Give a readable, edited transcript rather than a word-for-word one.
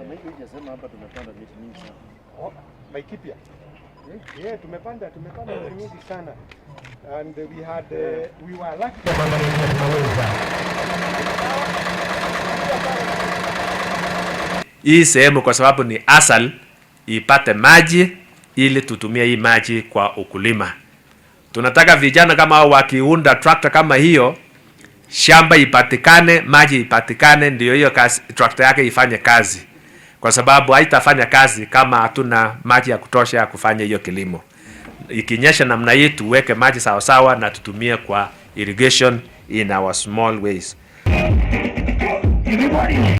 Maybe hujasema hapa tumepanda miti mingi sana. Oh, Laikipia. Yeah, tumepanda miti mingi sana. And we were lucky. Hii sehemu kwa sababu ni asal ipate maji ili tutumie hii maji kwa ukulima. Tunataka vijana kama hao wakiunda tractor kama hiyo, shamba ipatikane, maji ipatikane, ndio hiyo kazi, tractor yake ifanye kazi, kwa sababu haitafanya kazi kama hatuna maji ya kutosha ya kufanya hiyo kilimo. Ikinyesha namna hii, tuweke maji sawasawa na tutumie kwa irrigation in our small ways.